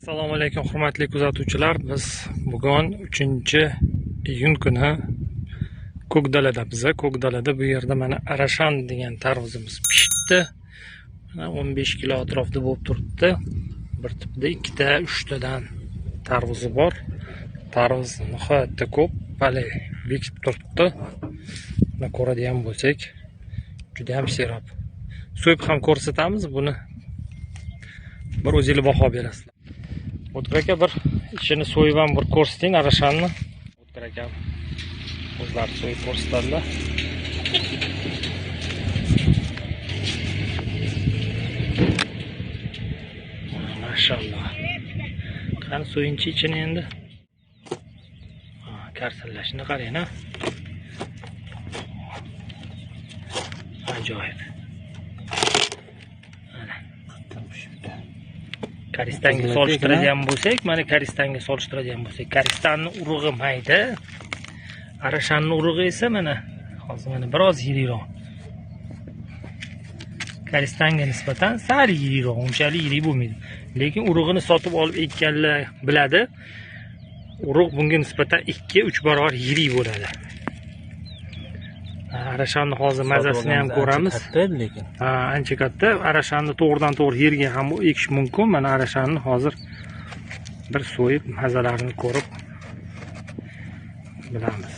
Assalomu alaykum, hurmatli kuzatuvchilar. Biz bugun 3-iyun kuni Ko'kdalada biza. Ko'kdalada bu yerda mana Arashan degan tarvuzimiz pishibdi. Mana 15 kilo atrofida bo'lib turibdi. Bir tipda ikkita, uchtadan tarvuzi bor. Tarvuz nihoyatda ko'p, hali bekib turibdi. Mana ko'radigan bo'lsak, juda ham serob. So'yib ham ko'rsatamiz buni. Bir o'zinglar baho berasizlar. O'tkir aka, bir ichini so'yib ham bir ko'rsating Arashanni. O'tkir aka o'zlari so'yib ko'rsatadilar. Mashalloh. Qani so'yinchi ichini endi. Karsillashini qarang, ha. Ajoyib. Mana. Karistanga solishtiradigan bo'lsak, mana karistanga solishtiradigan bo'lsak, karistanni urug'i mayda, Arashanni urug'i esa mana hozir mana biroz yirikroq. Karistanga nisbatan sal yirikroq, unchalik yirik bo'lmaydi. Lekin urug'ini sotib olib ekkanlar biladi. Urug' bunga nisbatan 2-3 barobar yirik bo'ladi. Arashanni hozir mazasini ham ko'ramiz. Katta edi lekin. Ha, ancha katta. Arashanni to'g'ridan to'g'ri yerga ham ekish mumkin. Mana arashanni hozir bir so'yib mazalarini ko'rib bilamiz.